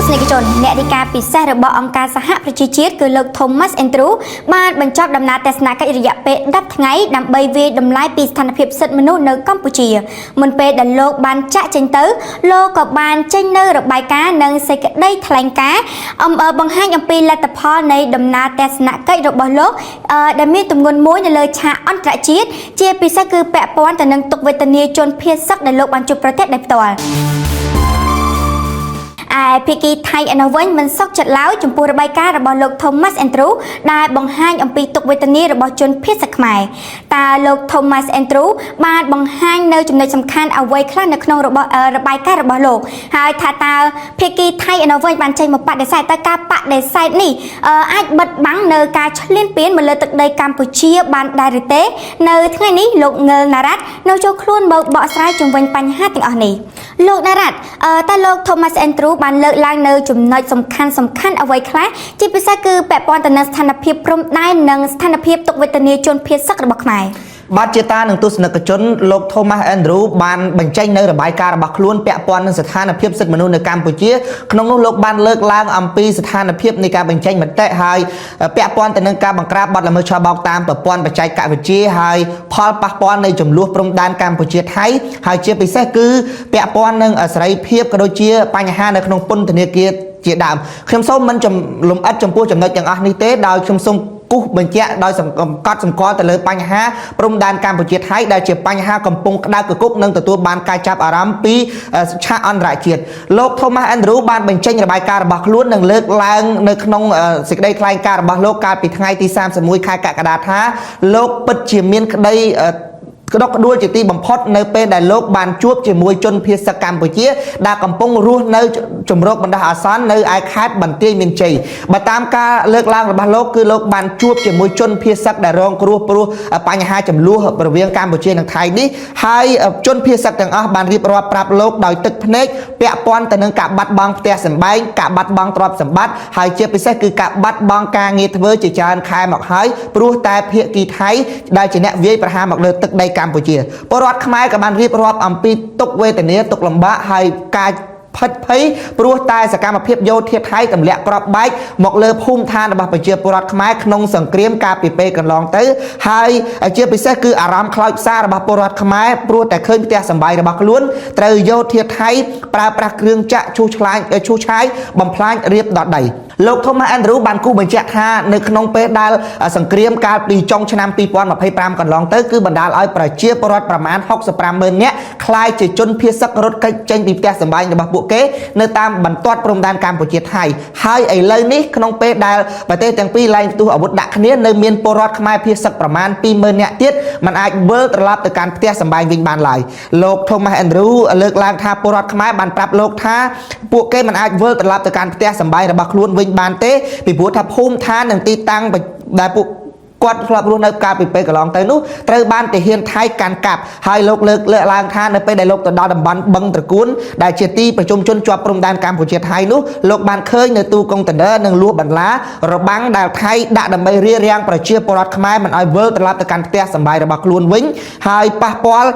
ស្សនិកជនអ្នករាយការណ៍ពិសេសរបស់អង្គការសហប្រជាជាតិគឺលោក Thomas Andrew បានបញ្ចប់ដំណើរទស្សនកិច្ចរយៈពេល10ថ្ងៃដើម្បីវាយតម្លៃពីស្ថានភាពសិទ្ធិមនុស្សនៅកម្ពុជាមុនពេលដែលលោកបានចាក់ចេញទៅលោកក៏បានចេញនៅរបាយការណ៍និងសេចក្តីថ្លែងការណ៍អំបង្ហាញអំពីលទ្ធផលនៃដំណើរទស្សនកិច្ចរបស់លោកដែលមានទម្ងន់មួយនៅលើឆាកអន្តរជាតិជាពិសេសគឺពាក់ព័ន្ធទៅនឹងទុក្ខវេទនាជនភៀសសឹកដែលលោកបានជួបប្រទះដោយផ្ទាល់ឯភាគីថៃឯណោះវិញមិនសុខចិត្តឡើយចំពោះរបាយការណ៍របស់លោក Thomas Andrew ដែលបង្ហាញអំពីទុក្ខវេទនារបស់ជនភៀសសឹកខ្មែរតើលោក Thomas Andrew បានបង្ហាញនៅចំណុចសំខាន់អ្វីខ្លះនៅក្នុងរបស់របាយការណ៍របស់លោកហើយថាតើភាគីថៃឯណោះវិញបានចេញមកបដិសេធតើការបដិសេធនេះអាចបិទបាំងនៅការឈ្លានពានមកលើទឹកដីកម្ពុជាបានដែរឬទេនៅថ្ងៃនេះលោកងិលណារ៉ាត់នៅចូលខ្លួនមកបកស្រាយជុំវិញបញ្ហាទាំងអស់នេះលោកណារ៉ាត់តើលោក Thomas Andrew បានលើកឡើងនៅចំណុចសំខាន់សំខាន់អ្វីខ្លះជាពិសេសគឺពាក់ព័ន្ធទៅនឹងស្ថានភាពព្រំដែននិងស្ថានភាពទុក្ខវេទនាជនភៀសសឹករបស់ខ្មែរ? បាទជាតានឹងទស្សនិកជនលោក Thomas Andrew បានបញ្ចេញនៅរបាយការណ៍របស់ខ្លួនពាក់ព័ន្ធនឹងស្ថានភាពសិទ្ធិមនុស្សនៅកម្ពុជាក្នុងនោះលោកបានលើកឡើងអំពីស្ថានភាពនៃការបញ្ចេញមតិហើយពាក់ព័ន្ធទៅនឹងការបង្ក្រាបបទល្មើសឆបោកតាមប្រព័ន្ធបច្ចេកវិទ្យាហើយផលប៉ះពាល់នៃចំនួនព្រំដែនកម្ពុជាថៃហើយជាពិសេសគឺពាក់ព័ន្ធនឹងសេរីភាពក៏ដូចជាបញ្ហានៅក្នុងពន្ធនាគារជាដើមខ្ញុំសូមមិនលំអិតចំពោះចំណុចទាំងអស់នេះទេដោយខ្ញុំសូមគូសបញ្ជាក់ដោយសង្កត់សម្គាល់ទៅលើបញ្ហាព្រំដែនកម្ពុជាថៃដែលជាបញ្ហាកំពុងក្តៅគគុកនិងទទួលបានការចាប់អារម្មណ៍ពីឆាកអន្តរជាតិលោក Thomas Andrew បានបញ្ចេញរបាយការណ៍របស់ខ្លួននិងលើកឡើងនៅក្នុងសេចក្តីថ្លែងការណ៍របស់លោកកាលពីថ្ងៃទី31ខែកក្កដាថាលោកពិតជាមានក្តីក្តុកក្តួលជាទីបំផុតនៅពេលដែលលោកបានជួបជាមួយជនភៀសសឹកកម្ពុជាដែលកំពុងរស់នៅជំរកបណ្ដោះអាសន្ននៅឯខេត្តបន្ទាយមានជ័យបើតាមការលើកឡើងរបស់លោកគឺលោកបានជួបជាមួយជនភៀសសឹកដែលរងគ្រោះព្រោះបញ្ហាចំនួនរវាងកម្ពុជានិងថៃនេះហើយជនភៀសសឹកទាំងអស់បានរៀបរាប់ប្រាប់លោកដោយទឹកភ្នែកពាក់ព័ន្ធទៅនឹងការបាត់បង់ផ្ទះសម្បែងការបាត់បង់ទ្រព្យសម្បត្តិហើយជាពិសេសគឺការបាត់បង់ការងារធ្វើជាច្រើនខែមកហើយព្រោះតែភាគីថៃដែលជាអ្នកវាយប្រហារមកលើទឹកដីកម្ពុជាពលរដ្ឋខ្មែរក៏បានរៀបរាប់អំពីទុក្ខវេទនាទុក្ខលំបាកហើយការផិតភ័យព្រោះតែសកម្មភាពយោធាថៃទម្លាក់គ្រាប់បែកមកលើភូមិឋានរបស់ប្រជាពលរដ្ឋខ្មែរក្នុងសង្គ្រាមកាលពីពេលកន្លងទៅហើយជាពិសេសគឺអារម្មណ៍ខ្លោចផ្សារបស់ពលរដ្ឋខ្មែរព្រោះតែឃើញផ្ទះសម្បែងរបស់ខ្លួនត្រូវយោធាថៃប្រើប្រាស់គ្រឿងចាក់ឈូសឆ្លាញឈូសឆាយបំផ្លាញរៀបដល់ដីលោក Thomas Andrew បានគូសបញ្ជាក់ថានៅក្នុងពេលដែលសង្គ្រាមកាលពីចុងឆ្នាំ2025កន្លងទៅគឺបណ្ដាលឲ្យប្រជាពលរដ្ឋប្រមាណ65ម៉ឺននាក់ក្លាយជាជនភៀសសឹករត់គេចចេញពីផ្ទះសម្បែងរបស់ពួកគេនៅតាមបន្ទាត់ព្រំដែនកម្ពុជាថៃហើយឥឡូវនេះក្នុងពេលដែលប្រទេសទាំងពីរឡើងផ្ទុះអាវុធដាក់គ្នានៅមានពលរដ្ឋខ្មែរភៀសសឹកប្រមាណ20000នាក់ទៀតមិនអាចវិលត្រឡប់ទៅកាន់ផ្ទះសម្បែងវិញបានឡើយលោក Thomas Andrew លើកឡើងថាពលរដ្ឋខ្មែរបានប្រាប់លោកថាពួកគេមិនអាចវិលត្រឡប់ទៅកាន់ផ្ទះសម្បែងរបស់ខ្លួនវិញបានទេពីព្រោះថាភូមិឋាននិងទីតាំងដែលពួកគាត់ធ្លាប់រស់នៅកាលពីពេលកន្លងទៅនោះត្រូវបានទាហានថៃកាន់កាប់ហើយលោកលើកលើកឡើងថានៅពេលដែលលោកទៅដល់តំបន់បឹងត្រកួនដែលជាទីប្រជុំជនជាប់ព្រំដែនកម្ពុជាថៃនោះលោកបានឃើញនៅទូកុងតឺន័រនិងលួសបន្លារបាំងដែលថៃដាក់ដើម្បីរារាំងប្រជាពលរដ្ឋខ្មែរមិនឲ្យវិលត្រឡប់ទៅកាន់ផ្ទះសម្បែងរបស់ខ្លួនវិញហើយប៉ះពាល់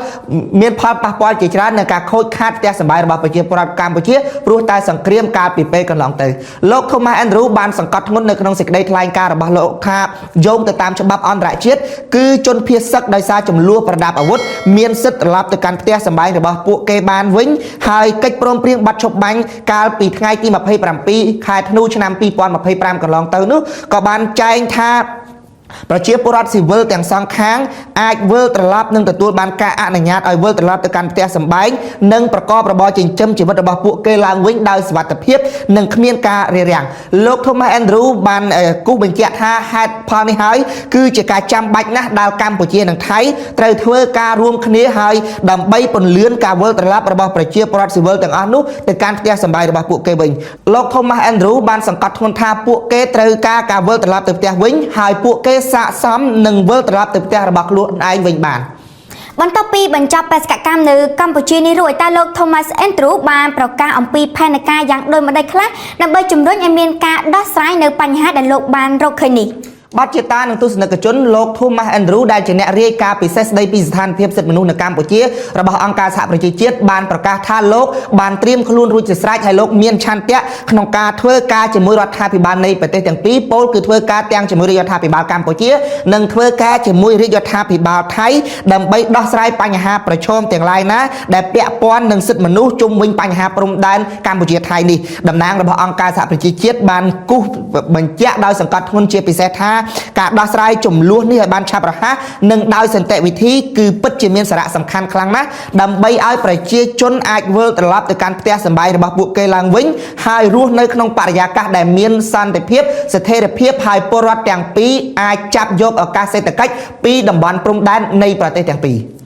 មានផលប៉ះពាល់ជាច្រើនในការខូចខាតផ្ទះសម្បែងរបស់ប្រជាពលរដ្ឋកម្ពុជាព្រោះតែសង្គ្រាមកាលពីពេលកន្លងទៅលោក Thomas Andrew បានសង្កត់ធ្ងន់នៅក្នុងសេចក្តីថ្លែងការណ៍របស់លោកថាយោងទៅតាមច្បាប់អន្តរជាតិគឺជនភៀសសឹកដោយសារចំនួនប្រដាប់អាវុធមានសិទ្ធិត្រឡប់ទៅកាន់ផ្ទះសម្បែងរបស់ពួកគេបានវិញហើយកិច្ចព្រមព្រៀងបាត់ឈប់បាញ់កាលពីថ្ងៃទី27ខែធ្នូឆ្នាំ2025កន្លងទៅនោះក៏បានចែងថាប្រជាពលរដ្ឋស៊ីវិលទាំងសងខាងអាចវិលត្រឡប់និងទទួលបានការអនុញ្ញាតឲ្យវិលត្រឡប់ទៅកាន់ផ្ទះសម្បែងនិងប្រកបរបរចិញ្ចឹមជីវិតរបស់ពួកគេឡើងវិញដោយសុវត្ថិភាពនិងគ្មានការរារាំងលោក Thomas Andrew បានគូសបញ្ជាក់ថាហេតុផលនេះហើយគឺជាការចាំបាច់ណាស់ដែលកម្ពុជានិងថៃត្រូវធ្វើការរួមគ្នាហើយដើម្បីពន្លឿនការវិលត្រឡប់របស់ប្រជាពលរដ្ឋស៊ីវិលទាំងអស់នោះទៅកាន់ផ្ទះសម្បែងរបស់ពួកគេវិញលោក Thomas Andrew បានសង្កត់ធ្ងន់ថាពួកគេត្រូវការការវិលត្រឡប់ទៅផ្ទះវិញហើយពួកគេស័ក្តិសមនឹងវិលត្រឡប់ទៅផ្ទះរបស់ខ្លួនឯងវិញបាន។ បន្ទាប់ពីបញ្ចប់បេសកកម្មនៅកម្ពុជានេះរួចតើលោក Thomas Andrew បានប្រកាសអំពីផែនការយ៉ាងដូចម្តេចខ្លះដើម្បីជំរុញឲ្យមានការដោះស្រាយនៅបញ្ហាដែលលោកបានរកឃើញនេះ? បាទជាតានឹងទស្សនិកជនលោក Thomas Andrew ដែលជាអ្នករាយការណ៍ពិសេសស្ដីពីស្ថានភាពសិទ្ធិមនុស្សនៅកម្ពុជារបស់អង្គការសហប្រជាជាតិបានប្រកាសថាលោកបានត្រៀមខ្លួនរួចជាស្រេចហើយលោកមានឆន្ទៈក្នុងការធ្វើការជាមួយរដ្ឋាភិបាលនៃប្រទេសទាំងពីរពោលគឺធ្វើការទាំងជាមួយរាជរដ្ឋាភិបាលកម្ពុជានិងធ្វើការជាមួយរាជរដ្ឋាភិបាលថៃដើម្បីដោះស្រាយបញ្ហាប្រឈមទាំងឡាយណាដែលពាក់ព័ន្ធនឹងសិទ្ធិមនុស្សជុំវិញបញ្ហាព្រំដែនកម្ពុជាថៃនេះតំណាងរបស់អង្គការសហប្រជាជាតិបានគូសបញ្ជាក់ដោយសង្កត់ធ្ងន់ជាពិសេសថាការដោះស្រាយចំនួននេះឲ្យបានឆាប់រហ័សនិងដោយសន្តិវិធីគឺពិតជាមានសារៈសំខាន់ខ្លាំងណាស់ដើម្បីឲ្យប្រជាជនអាចវិលត្រឡប់ទៅកាន់ផ្ទះសម្បែងរបស់ពួកគេឡើងវិញហើយរស់នៅក្នុងបរិយាកាសដែលមានសន្តិភាពស្ថិរភាពហើយពលរដ្ឋទាំងពីរអាចចាប់យកឱកាសសេដ្ឋកិច្ចពីតំបន់ព្រំដែននៃប្រទេសទាំងពីរ។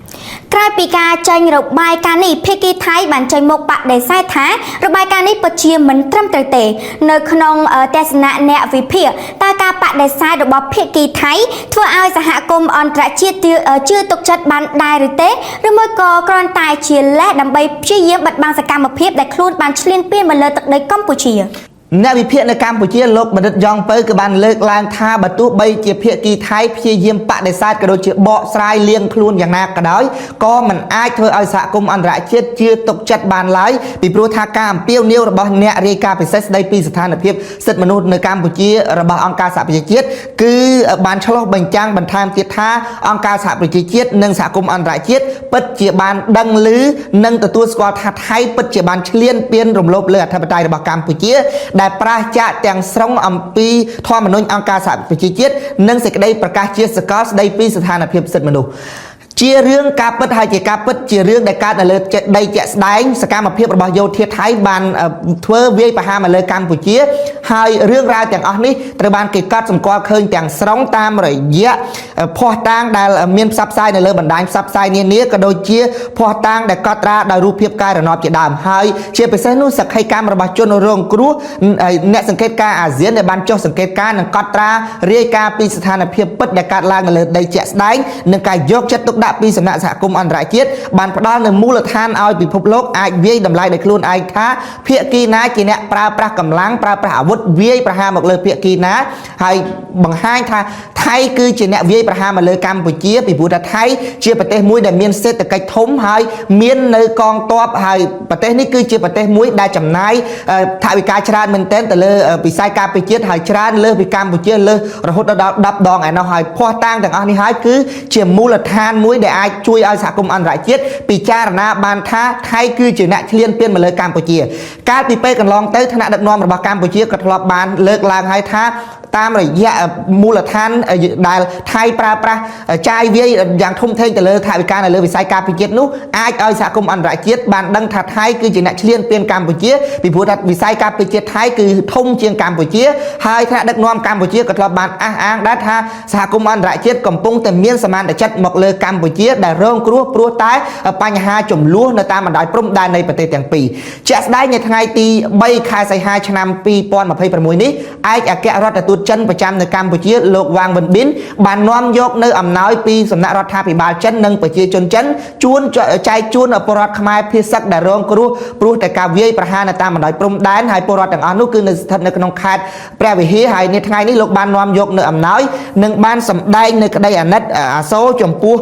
ក្រោយពីការចេញរបាយការណ៍នេះភាគីថៃបានចេញមកបដិសេធថារបាយការណ៍នេះពិតជាមិនត្រឹមត្រូវទេនៅក្នុងទស្សនៈអ្នកវិភាគតើការបដិសេធរបស់ភាគីថៃធ្វើឲ្យសហគមន៍អន្តរជាតិជឿទុកចិត្តបានដែរឬទេឬមួយក៏គ្រាន់តែជាលេសដើម្បីព្យាយាមបិទបាំងសកម្មភាពដែលខ្លួនបានឈ្លានពានមកលើទឹកដីកម្ពុជា អ្នកវិភាគនៅកម្ពុជាលោកបណ្ឌិតយ៉ងពៅក៏បានលើកឡើងថាបើទោះបីជាភាគីថៃព្យាយាមបដិសេធក៏ដូចជាបកស្រាយលៀងខ្លួនយ៉ាងណាក៏ដោយក៏មិនអាចធ្វើឲ្យសហគមន៍អន្តរជាតិជឿទុកចិត្តបានឡើយពីព្រោះថាការអំពាវនាវរបស់អ្នករាយការណ៍ពិសេសស្ដីពីស្ថានភាពសិទ្ធិមនុស្សនៅកម្ពុជារបស់អង្គការសហប្រជាជាតិគឺបានឆ្លុះបញ្ចាំងបន្ថែមទៀតថាអង្គការសហប្រជាជាតិនិងសហគមន៍អន្តរជាតិពិតជាបានដឹងឮនិងទទួលស្គាល់ថាថៃពិតជាបានឈ្លានពានរំលោភលើអធិបតេយ្យរបស់កម្ពុជាដែលប្រាសចាកទាំងស្រុងអំពីធម្មនុញ្ញអង្គការសហប្រជាជាតិនិងសេចក្តីប្រកាសជាសកលស្តីពីស្ថានភាពសិទ្ធិមនុស្សជារឿងការពិតហើយជាការពិតជារឿងដែលកើតនៅលើដីជាក់ស្ដែងសកម្មភាពរបស់យោធាថៃបានធ្វើវាយប្រហារមកលើកម្ពុជាហើយរឿងរ៉ាវទាំងអស់នេះត្រូវបានគេកត់សម្គាល់ឃើញទាំងស្រុងតាមរយៈភស្តុតាងដែលមានផ្សព្វផ្សាយនៅលើបណ្ដាញផ្សព្វផ្សាយនានាក៏ដូចជាភស្តុតាងដែលកត់ត្រាដោយរូបភាពកាយរណបជាដើមហើយជាពិសេសនោះសក្ខីកម្មរបស់ជនរងគ្រោះអ្នកសង្កេតការណ៍អាស៊ានដែលបានចុះសង្កេតការណ៍និងកត់ត្រារាយការណ៍ពីស្ថានភាពពិតដែលកើតឡើងនៅលើដីជាក់ស្ដែងនិងការយកចិត្តទុកដាក់ពីសំណាក់សហគមន៍អន្តរជាតិបានផ្ដល់នូវមូលដ្ឋានឲ្យពិភពលោកអាចវាយតម្លៃដោយខ្លួនឯងថាភាគីណាជាអ្នកប្រើប្រាស់កម្លាំងប្រើប្រាស់អាវុធវាយប្រហារមកលើភាគីណាហើយបង្ហាញថាថៃគឺជាអ្នកវាយប្រហារមកលើកម្ពុជាពីព្រោះថាថៃជាប្រទេសមួយដែលមានសេដ្ឋកិច្ចធំហើយមាននៅកងទ័ពហើយប្រទេសនេះគឺជាប្រទេសមួយដែលចំណាយថវិកាច្រើនមែនទែនទៅលើវិស័យការពារជាតិហើយច្រើនលើសពីកម្ពុជាលើសរហូតដល់10ដងឯណោះហើយភស្តុតាងទាំងអស់នេះហើយគឺជាមូលដ្ឋានមួយដែលអាចជួយឲ្យសហគមន៍អន្តរជាតិពិចារណាបានថាថៃគឺជាអ្នកឈ្លានពានមកលើកម្ពុជាកាលពីពេលកន្លងទៅថ្នាក់ដឹកនាំរបស់កម្ពុជាក៏ធ្លាប់បានលើកឡើងហើយថាតាមរយៈមូលដ្ឋានដែលថៃប្រើប្រាស់ចាយវាយយ៉ាងធំធេងទៅលើថវិកានៅលើវិស័យការពារជាតិនោះអាចឲ្យសហគមន៍អន្តរជាតិបានដឹងថាថៃគឺជាអ្នកឈ្លានពានកម្ពុជាពីព្រោះថាវិស័យការពារជាតិថៃគឺធំជាងកម្ពុជាហើយថ្នាក់ដឹកនាំកម្ពុជាក៏ធ្លាប់បានអះអាងដែរថាសហគមន៍អន្តរជាតិកំពុងតែមានសមានចិត្តមកលើកម្ពុជាដែលរងគ្រោះព្រោះតែបញ្ហាចំនួននៅតាមបណ្ដោយព្រំដែននៃប្រទេសទាំងពីរជាក់ស្ដែងនៅថ្ងៃទី3ខែសីហាឆ្នាំ2026នេះឯកអគ្គរដ្ឋទូតចិនប្រចាំនៅកម្ពុជាលោកវ៉ាងវិនប៊ីនបាននាំយកនៅអំណោយពីសំណាក់រដ្ឋាភិបាលចិននិងប្រជាជនចិនជួនចែកជូនពលរដ្ឋខ្មែរភៀសសឹកដែលរងគ្រោះព្រោះតែការវាយប្រហារនៅតាមបណ្ដោយព្រំដែនហើយពលរដ្ឋទាំងអស់នោះគឺនៅស្ថិតនៅក្នុងខេត្តព្រះវិហារហើយនៅថ្ងៃនេះលោកបាននាំយកនៅអំណោយនិងបានសម្ដែងនៅក្តីអាណិតអាសូរចំពោះ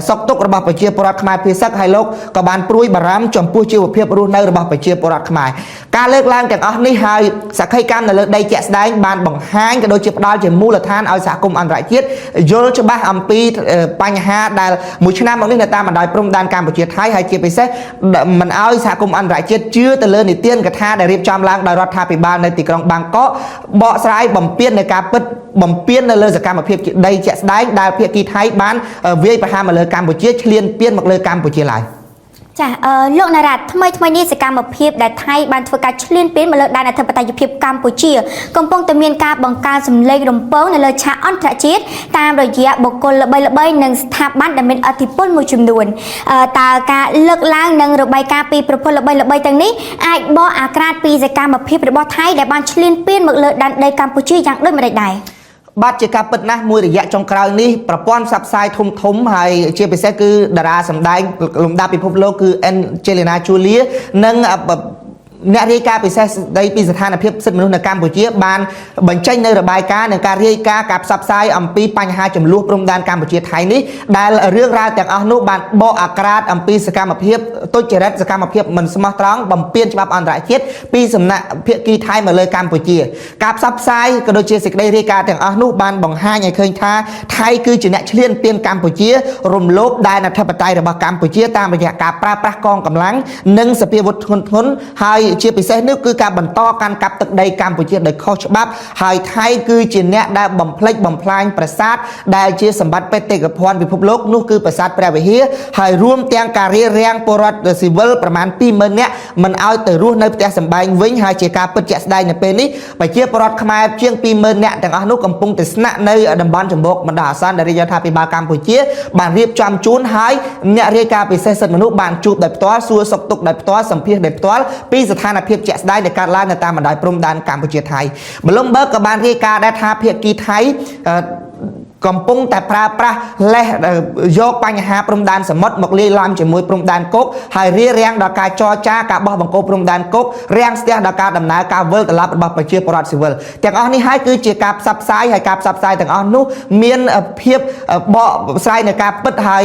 សុខទុក្ខរបស់ប្រជាពលរដ្ឋខ្មែរភៀសសឹកហើយលោកក៏បានព្រួយបារម្ភចំពោះជីវភាពរស់នៅរបស់ប្រជាពលរដ្ឋខ្មែរការលើកឡើងទាំងអស់នេះហើយសក្ខីកម្មនៅលើដីជាក់ស្ដែងបានបង្ហាញក៏ដូចជាផ្ដល់ជាមូលដ្ឋានឲ្យសហគមន៍អន្តរជាតិយល់ច្បាស់អំពីបញ្ហាដែលមួយឆ្នាំមកនេះនៅតាមបណ្ដោយព្រំដែនកម្ពុជាថៃហើយជាពិសេសមិនឲ្យសហគមន៍អន្តរជាតិជឿទៅលើនីតិកថាដែលរៀបចំឡើងដោយរដ្ឋាភិបាលនៅទីក្រុងបាងកកបកស្រាយបំពាននៅការពិតបំពាននៅលើសកម្មភាពជាដីជាក់ស្ដែងដែលភាគីថៃបានវាយប្រហារមកលើកម្ពុជាឈ្លានពានមកលើកម្ពុជាឡើយ។ ចាលោកណារ៉ាថ្មីថ្មីនេះសកម្មភាពដែលថៃបានធ្វើការឈ្លានពានមកលើដែនអធិបតេយ្យភាពកម្ពុជាកំពុងតែមានការបង្កើនសម្លេងរំពងនៅលើឆាកអន្តរជាតិតាមរយៈបុគ្គលល្បីៗនិងស្ថាប័នដែលមានឥទ្ធិពលមួយចំនួនតើការលើកឡើងនិងរបាយការណ៍ពីប្រភពល្បីៗទាំងនេះអាចបកអាក្រាតពីសកម្មភាពរបស់ថៃដែលបានឈ្លានពានមកលើដែនដីកម្ពុជាយ៉ាងដូចម្តេចដែរ បាទជាការពិតណាស់មួយរយៈចុងក្រោយនេះប្រព័ន្ធផ្សព្វផ្សាយធំធំហើយជាពិសេសគឺតារាសម្ដែងលំដាប់ពិភពលោកគឺ Angelina Jolie និង អ្នករាយការណ៍ពិសេសស្ដីពីស្ថានភាពសិទ្ធិមនុស្សនៅកម្ពុជាបានបញ្ចេញនៅរបាយការណ៍និងការរាយការណ៍ការផ្សព្វផ្សាយអំពីបញ្ហាចំនួនព្រំដែនកម្ពុជាថៃនេះដែលរឿងរ៉ាវទាំងអស់នោះបានបកអាក្រាតអំពីសកម្មភាពទុច្ចរិតសកម្មភាពមិនស្មោះត្រង់បំពានច្បាប់អន្តរជាតិពីសំណាក់ភាគីថៃមកលើកម្ពុជាការផ្សព្វផ្សាយក៏ដូចជាសេចក្តីរាយការណ៍ទាំងអស់នោះបានបង្ហាញឲ្យឃើញថាថៃគឺជាអ្នកឈ្លានពានកម្ពុជារំលោភដែនអធិបតេយ្យរបស់កម្ពុជាតាមរយៈការប្រើប្រាស់កងកម្លាំងនិងសភាវុធធ្ងន់ធ្ងរហើយជាពិសេសនោះគឺការបន្តកាន់កាប់ទឹកដីកម្ពុជាដោយខុសច្បាប់ហើយថៃគឺជាអ្នកដែលបំផ្លិចបំផ្លាញប្រាសាទដែលជាសម្បត្តិបេតិកភណ្ឌពិភពលោកនោះគឺប្រាសាទព្រះវិហារហើយរួមទាំងការរារាំងពលរដ្ឋស៊ីវិលប្រមាណ20000នាក់មិនឲ្យទៅរស់នៅផ្ទះសម្បែងវិញហើយជាការពិតជាក់ស្ដែងនៅពេលនេះប្រជាពលរដ្ឋខ្មែរជាង20000នាក់ទាំងអស់នោះកំពុងតែស្នាក់នៅតំបន់ចម្បោកបណ្ដោះអាសន្នដែលរាជរដ្ឋាភិបាលកម្ពុជាបានរៀបចំជូនហើយអ្នករាយការណ៍ពិសេសសិទ្ធិមនុស្សបានជួបដោយផ្ទាល់សួរសុខទុក្ខដោយផ្ទាល់សម្ភាសដោយផ្ទាល់ពីស្ថានភាពជាក់ស្ដែងដែលកើតឡើងនៅតាមបណ្ដោយព្រំដែនកម្ពុជាថៃ Bloomberg ក៏បានរាយការណ៍ដែរថាភាគីថៃកំពុងតែប្រើប្រាស់លេសយកបញ្ហាព្រំដែនសមុទ្រមកលាយឡំជាមួយព្រំដែនគោកហើយរារាំងដល់ការចរចាការបោះបង្គោលព្រំដែនគោករាំងស្ទះដល់ការដំណើរការវិលត្រឡប់របស់ប្រជាពលរដ្ឋស៊ីវិលទាំងអស់នេះហើយគឺជាការផ្សព្វផ្សាយហើយការផ្សព្វផ្សាយទាំងអស់នោះមានភាពបកស្រាយនៅការពិតហើយ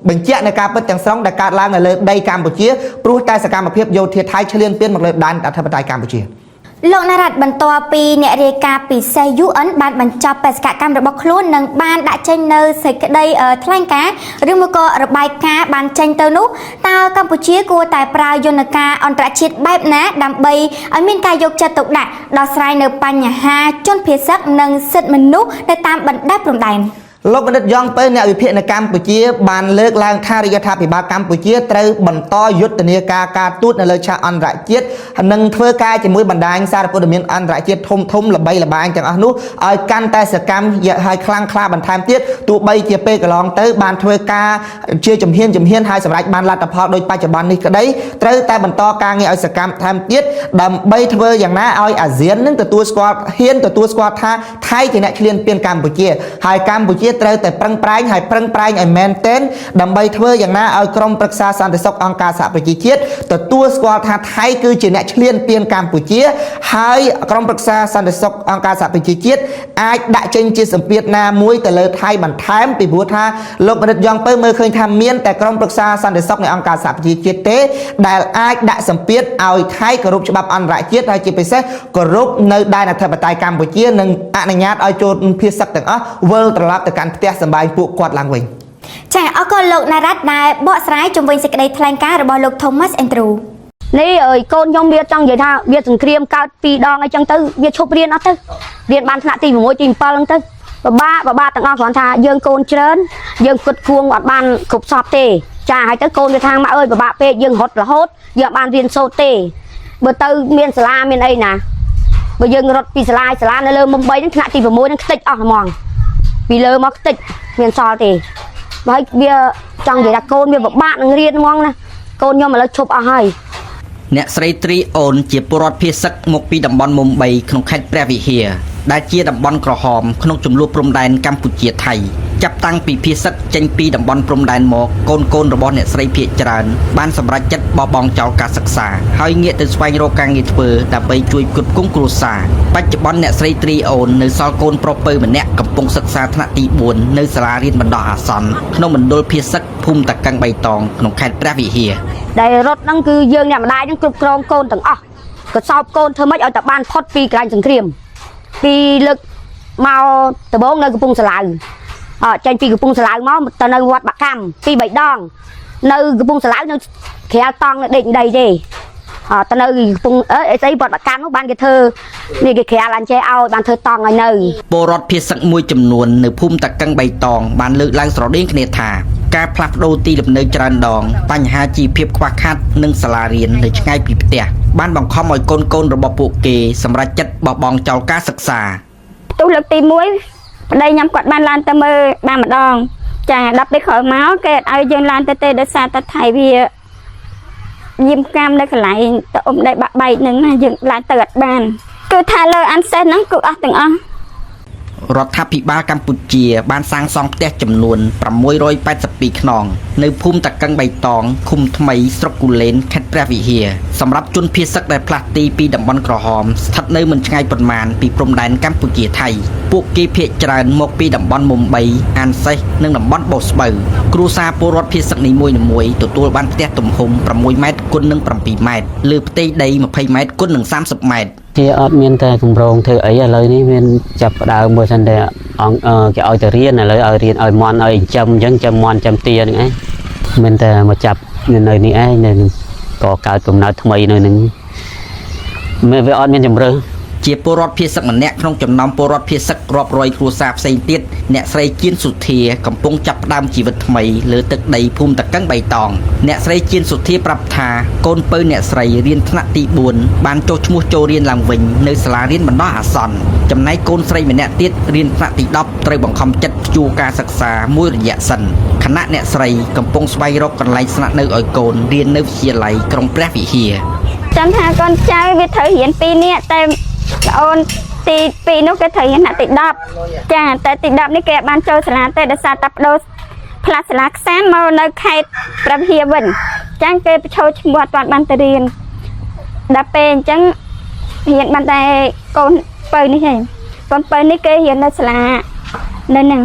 បញ្ជាក់នៅការពិតទាំងស្រុងដែលកើតឡើងនៅលើដីកម្ពុជាព្រោះតែសកម្មភាពយោធាថៃឈ្លានពានមកលើដែនអធិបតេយ្យកម្ពុជា លោកណារ៉ាត់បន្ទាប់ពីអ្នករាយការណ៍ពិសេស UN បានបញ្ចប់បេសកកម្មរបស់ខ្លួននិងបានដាក់ចេញនៅសេចក្តីថ្លែងការណ៍ឬមួយក៏របាយការណ៍បានចេញទៅនោះតើកម្ពុជាគួរតែប្រើយន្តការអន្តរជាតិបែបណាដើម្បីឲ្យមានការយកចិត្តទុកដាក់ដោះស្រាយនៅបញ្ហាជនភៀសសឹកនិងសិទ្ធិមនុស្សនៅតាមបណ្ដាព្រំដែន លោកបណ្ឌិតយ៉ងពៅអ្នកវិភាគនៅកម្ពុជាបានលើកឡើងថារាជរដ្ឋាភិបាលកម្ពុជាត្រូវបន្តយុទ្ធនាការការទូតនៅលើឆាកអន្តរជាតិនិងធ្វើការជាមួយបណ្ដាញសារព័ត៌មានអន្តរជាតិធំធំល្បីល្បាញទាំងអស់នោះឲ្យកាន់តែសកម្មហើយខ្លាំងក្លាបន្ថែមទៀតទោះបីជាពេលកន្លងទៅបានធ្វើការជាជំហានជំហានហើយសម្រេចបានលទ្ធផលដោយបច្ចុប្បន្ននេះក្តីត្រូវតែបន្តការងារឲ្យសកម្មថែមទៀតដើម្បីធ្វើយ៉ាងណាឲ្យអាស៊ាននឹងទទួលស្គាល់ហ៊ានទទួលស្គាល់ថាថៃជាអ្នកឈ្លានពានកម្ពុជាហើយកម្ពុជាត្រូវតែប្រឹងប្រែងហើយប្រឹងប្រែងឲ្យមែនទែនដើម្បីធ្វើយ៉ាងណាឲ្យក្រុមប្រឹក្សាសន្តិសុខអង្គការសហប្រជាជាតិទទួលស្គាល់ថាថៃគឺជាអ្នកឈ្លានពានកម្ពុជាហើយក្រុមប្រឹក្សាសន្តិសុខអង្គការសហប្រជាជាតិអាចដាក់ចេញជាសម្ពាធណាមួយទៅលើថៃបន្ថែមពីព្រោះថាលោកបណ្ឌិតយ៉ងពៅមើលឃើញថាមានតែក្រុមប្រឹក្សាសន្តិសុខនៃអង្គការសហប្រជាជាតិទេដែលអាចដាក់សម្ពាធឲ្យថៃគោរពច្បាប់អន្តរជាតិហើយជាពិសេសគោរពនៅដែនអធិបតេយ្យកម្ពុជានិងអនុញ្ញាតឲ្យជនភៀសសឹកទាំងអស់វិលត្រឡប់ទៅកាន់ផ្ទះសម្បែងពួកគាត់ឡើងវិញ ចាអរគុណលោកណារ៉ាត់ដែលបកស្រាយជុំវិញសេចក្តីថ្លែងការណ៍របស់លោក Thomas Andrew នេះអើយកូនខ្ញុំវាចង់និយាយថាវាសង្គ្រាមកើតពីរដងអីចឹងទៅវាឈប់រៀនអត់ទៅរៀនបានថ្នាក់ទី6ទី7ហ្នឹងទៅពិបាកពិបាកទាំងអស់គ្រាន់ថាយើងកូនច្រើនយើងគិតគួងអត់បានគ្រប់សពទេចាហើយទៅកូនវាថាម៉ាក់អើយពិបាកពេកយើងរត់រហូតយើងអត់បានរៀនសូត្រទេបើទៅមានសាលាមានអីណាបើយើងរត់ពីសាលាសាលានៅលើមុំ3ហ្នឹងថ្នាក់ទី6ហ្នឹងខ្ទេចអស់ហ្មងពីលើមកខ្ទេចមានសល់ទេបើហើយវាចង់និយាយថាកូនវាពិបាកនឹងរៀនហ្មងណាកូនខ្ញុំឥឡូវឈប់អស់ហើយ អ្នកស្រីត្រីអូនជាពលរដ្ឋភៀសសឹកមកពីតំបន់មុំ3ក្នុងខេត្តព្រះវិហារដែលជាតំបន់ក្រហមក្នុងចំនួនព្រំដែនកម្ពុជាថៃចាប់តាំងពីភៀសសឹកចេញពីតំបន់ព្រំដែនមកកូនកូនរបស់អ្នកស្រីភៀសច្រើនបានសម្រេចចិត្តបោះបង់ចោលការសិក្សាហើយងាកទៅស្វែងរកការងារធ្វើដើម្បីជួយផ្គត់ផ្គង់គ្រួសារបច្ចុប្បន្នអ្នកស្រីត្រីអូននៅសល់កូនប្រុសពៅម្នាក់កំពុងសិក្សាថ្នាក់ទី4នៅសាលារៀនបណ្ដោះអាសន្នក្នុងមណ្ឌលភៀសសឹកភូមិតាកឹងបៃតងក្នុងខេត្តព្រះវិហារ ដែលរត់ហ្នឹងគឺយើងអ្នកម្ដាយហ្នឹងគ្រប់គ្រងកូនទាំងអស់ក៏សោបកូនធ្វើម៉េចឲ្យតែបានផុតពីកន្លែងសង្គ្រាមពីលើកមកដំបងនៅកំពង់សឡៅអចេញពីកំពង់សឡៅមកទៅនៅវត្តបាកម្មពី3ដងនៅកំពង់សឡៅនៅក្រាលតង់នៅដេកដីទេអទៅនៅកំពង់អីស្អីវត្តបាកម្មនោះបានគេធ្វើនេះគេក្រាលអញចេះឲ្យបានធ្វើតង់ឲ្យនៅ ពលរដ្ឋភៀសសឹកមួយចំនួននៅភូមិតាកឹងបៃតងបានលើកឡើងស្រដៀងគ្នាថាការផ្លាស់ប្ដូរទីលំនៅច្រើនដងបញ្ហាជីវភាពខ្វះខាតនិងសាលារៀននៅឆ្ងាយពីផ្ទះបានបង្ខំឲ្យកូនៗរបស់ពួកគេសម្រេចចិត្តបោះបង់ចោលការសិក្សា ផ្ទុះលើកទី1ប្តីខ្ញុំគាត់បានឡើងទៅមើលបានម្ដង ចាដល់ពេលក្រោយមកគេអត់ឲ្យយើងឡើងទៅទេដោយសារតែថៃវាយាមកាមនៅកន្លែងទៅអ៊ំដីបាក់បែកហ្នឹងណាយើងឡើងទៅអត់បានគឺថាលើអានសេះហ្នឹងគឺអស់ទាំងអស់ រដ្ឋាភិបាលកម្ពុជាបានសាងសង់ផ្ទះចំនួន682ខ្នងនៅភូមិតាកឹងបៃតងឃុំថ្មីស្រុកគូលែនខេត្តព្រះវិហារសម្រាប់ជនភៀសសឹកដែលផ្លាស់ទីពីតំបន់ក្រហមស្ថិតនៅមិនឆ្ងាយប៉ុន្មានពីព្រំដែនកម្ពុជាថៃពួកគេភ័យច្រើនមកពីតំបន់មុំ3អានសេះនិងតំបន់បូស្បូវគ្រួសារពលរដ្ឋភៀសសឹកនីមួយៗទទួលបានផ្ទះទំហំ6ម៉ែត្រគុណនឹង7ម៉ែត្រលើផ្ទៃដី20ម៉ែត្រគុណនឹង30ម៉ែត្រ ជាអត់មានតែកម្រងធ្វើអីឥឡូវនេះមានចាប់ផ្ដើមមួយសិនតែអង្គគេឲ្យទៅរៀនឥឡូវឲ្យរៀនឲ្យមន់ឲ្យចិញ្ចឹមអញ្ចឹងចាំមន់ចាំទាហ្នឹងឯងមានតែមកចាប់នៅនេះឯងនៅក៏កើតកំណើតថ្មីនៅនឹងមានវាអត់មានជំរឿ ជាពលរដ្ឋភៀសសឹកម្នាក់ក្នុងចំណោមពលរដ្ឋភៀសសឹករាប់រយគ្រួសារផ្សេងទៀតអ្នកស្រីជៀនសុធាកំពុងចាប់ផ្ដើមជីវិតថ្មីលើទឹកដីភូមិតកឹងបៃតងអ្នកស្រីជៀនសុធាប្រាប់ថាកូនពៅអ្នកស្រីរៀនថ្នាក់ទី4បានចុះឈ្មោះចូលរៀនឡើងវិញនៅសាលារៀនបណ្ដោះអាសន្នចំណែកកូនស្រីម្នាក់ទៀតរៀនថ្នាក់ទី10ត្រូវបង្ខំចិត្តព្យួរការសិក្សាមួយរយៈសិនខណៈអ្នកស្រីកំពុងស្វែងរកកន្លែងស្នាក់នៅឲ្យកូនរៀននៅវិទ្យាល័យក្រុងព្រះវិហារ ចាំថាកូនចៅវាត្រូវរៀន2នាក់តែប្អូនទី2នោះគេត្រូវរៀនថ្នាក់ទី10ចាតែទី10នេះគេអត់បានចូលសាលាទេដោយសារតែបដូរផ្លាស់សាលាខ្សានមកនៅខេត្តព្រះវិហារវិញអញ្ចឹងគេបញ្ឈរឈ្មោះអត់ទាន់បានទៅរៀនដល់ពេលអញ្ចឹងរៀនបានតែកូនពៅនេះឯងកូនពៅនេះគេរៀននៅសាលានៅហ្នឹង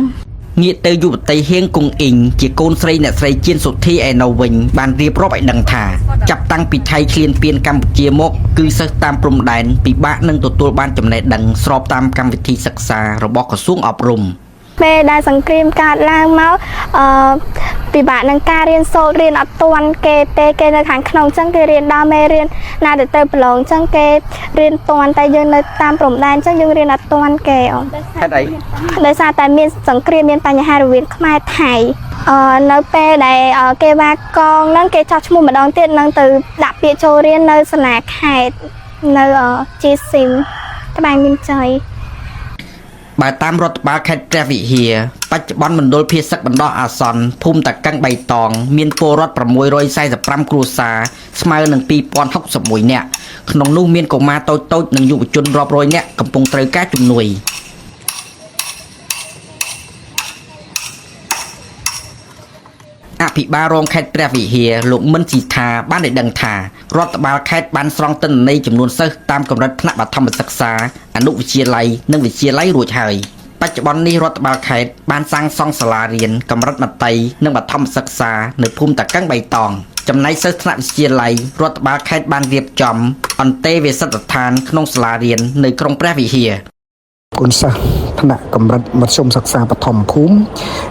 ងាកទៅយុវតីហៀងគង់អ៊ីងជាកូនស្រីអ្នកស្រីជៀនសុធីឯណូវិញបានរៀបរាប់ឲ្យដឹងថាចាប់តាំងពីថៃឈ្លានពានកម្ពុជាមកគឺសិស្សតាមព្រំដែនពិបាកនឹងទទួលបានចំណេះដឹងស្របតាមកម្មវិធីសិក្សារបស់ក្រសួងអប់រំ ពេលដែលសង្គ្រាមកើតឡើងមកអឺពិបាកនឹងការរៀនសូត្ររៀនអត់ទាន់គេទេគេនៅខាងក្នុងអញ្ចឹងគេរៀនដល់មេរៀនណាដែលទៅប្រឡងអញ្ចឹងគេរៀនទាន់តែយើងនៅតាមព្រំដែនអញ្ចឹងយើងរៀនអត់ទាន់គេអូន ហេតុអី ដោយសារតែមានសង្គ្រាមមានបញ្ហារវាងខ្មែរថៃនៅពេលដែលគេវ៉ាកងហ្នឹងគេចោះឈ្មោះម្ដងទៀតនឹងទៅដាក់ពាក្យចូលរៀននៅសាលាខេត្តនៅជីស៊ីមត្បែងមានជ័យ បើតាមរដ្ឋបាលខេត្តព្រះវិហារបច្ចុប្បន្នមណ្ឌលភាសិកបណ្ដោះអាសន្នភូមិតាកឹងបៃតងមានពលរដ្ឋ645គ្រួសារស្មើនឹង2061នាក់ក្នុងនោះមានកុមារតូចៗនិងយុវជនរាប់រយនាក់កំពុងត្រូវការជំនួយអភិបាលរងខេត្តព្រះវិហារលោកមិនស៊ីថាបានឲ្យដឹងថារដ្ឋបាលខេត្តបានស្រង់ទិន្នន័យចំនួនសិស្សតាមកម្រិតថ្នាក់បឋមសិក្សាអនុវិទ្យាល័យនិងវិទ្យាល័យរួចហើយបច្ចុប្បន្ននេះរដ្ឋបាលខេត្តបានសាងសង់សាលារៀនកម្រិតមត្តេយ្យនិងបឋមសិក្សានៅភូមិតាកឹងបៃតងចំណែកសិស្សថ្នាក់វិទ្យាល័យរដ្ឋបាលខេត្តបានរៀបចំអន្តេវាសិដ្ឋានក្នុងសាលារៀននៅក្រុងព្រះវិហារ កូនសិស្សថ្នាក់កម្រិតមធ្យមសិក្សាបឋមភូមិ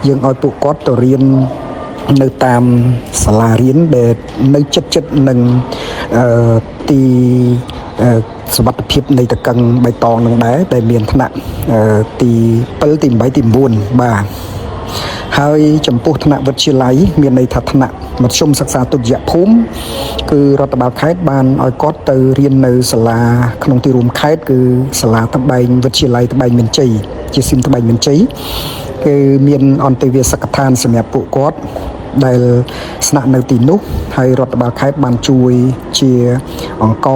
យើងឲ្យពួកគាត់ទៅរៀននៅតាមសាលារៀនដែលនៅជិតៗនឹងអឺទីអឺសុវត្ថិភាពនៃតកឹងបៃតងនឹងដែរដែលមានថ្នាក់ទី7ទី8ទី9បាទហើយចំពោះថ្នាក់វិទ្យាល័យមានន័យថាថ្នាក់មធ្យមសិក្សាទុតិយភូមិគឺរដ្ឋបាលខេត្តបានឲ្យគាត់ទៅរៀននៅសាលាក្នុងទីរួមខេត្តគឺសាលាត្បែងវិទ្យាល័យត្បែងមានជ័យជាស៊ីមត្បែងមានជ័យគឺមានអន្តេវាសិកដ្ឋានសម្រាប់ពួកគាត់ដែលស្នាក់នៅទីនោះហើយរដ្ឋបាលខេត្តបានជួយជាអង្គ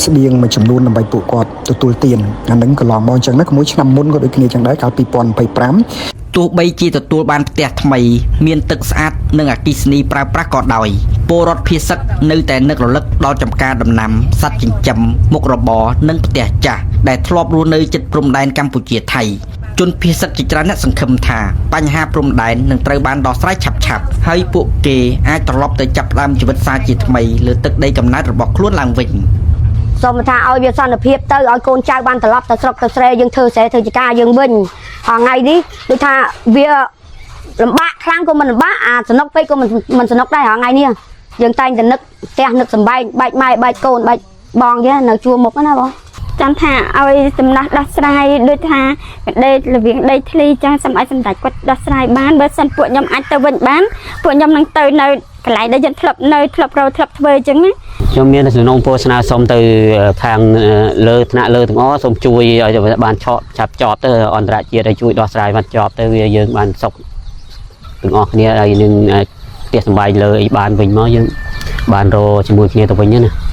ស្បៀងមួយចំនួនដើម្បីពួកគាត់ទទួលទានអានឹងកន្លងមកអញ្ចឹងណាក្មួយឆ្នាំមុនក៏ដូចគ្នាអញ្ចឹងដែរកាល2025 ទោះបីជាទទួលបានផ្ទះថ្មី មានទឹកស្អាតនិងអគ្គិសនីប្រើប្រាស់ក៏ដោយពលរដ្ឋភៀសសឹកនៅតែនឹករលឹកដល់ចំការដំណាំសត្វចិញ្ចឹមមុខរបរនិងផ្ទះចាស់ដែលធ្លាប់រស់នៅជិតព្រំដែនកម្ពុជាថៃជនភៀសសឹកជាច្រើនអ្នកសង្ឃឹមថាបញ្ហាព្រំដែននឹងត្រូវបានដោះស្រាយឆាប់ៗហើយពួកគេអាចត្រឡប់ទៅចាប់ផ្ដើមជីវិតសាជាថ្មីលើទឹកដីកំណើតរបស់ខ្លួនឡើងវិញ សូមថាឲ្យវាសន្តិភាពទៅឲ្យកូនចៅបានត្រឡប់ទៅស្រុកទៅស្រែយើងធ្វើស្រែធ្វើចការយើងវិញថ្ងៃនេះដូចថាវាលំបាកខ្លាំងក៏មិនលំបាកអាសនុកពេកក៏មិនមិនសនុកដែរថ្ងៃនេះយើងតែងតែនឹកផ្ទះនឹកសំបែងបែកម៉ែបែកកូនបែកបងគេនៅជួរមុខណាបង ចាំថាឲ្យសំណោះដោះស្រាយដូចថាដីរវាងដីធ្លីចឹងសូមឲ្យសម្ដេចគាត់ដោះស្រាយបានបើសិនពួកខ្ញុំអាចទៅវិញបានពួកខ្ញុំនឹងទៅនៅកន្លែងដែលយើងធ្លាប់នៅធ្លាប់រកធ្លាប់ធ្វើចឹងណា ខ្ញុំមានសំណូមពរស្នើសុំទៅខាងលើថ្នាក់លើទាំងអស់សូមជួយឲ្យបានឆក់ឆាប់ចប់ទៅអន្តរជាតិឲ្យជួយដោះស្រាយបានចប់ទៅវាយើងបានសុខទាំងអស់គ្នាហើយនឹងផ្ទះសម្បែងលើអីបានវិញមកយើងបានរកជាមួយគ្នាទៅវិញណា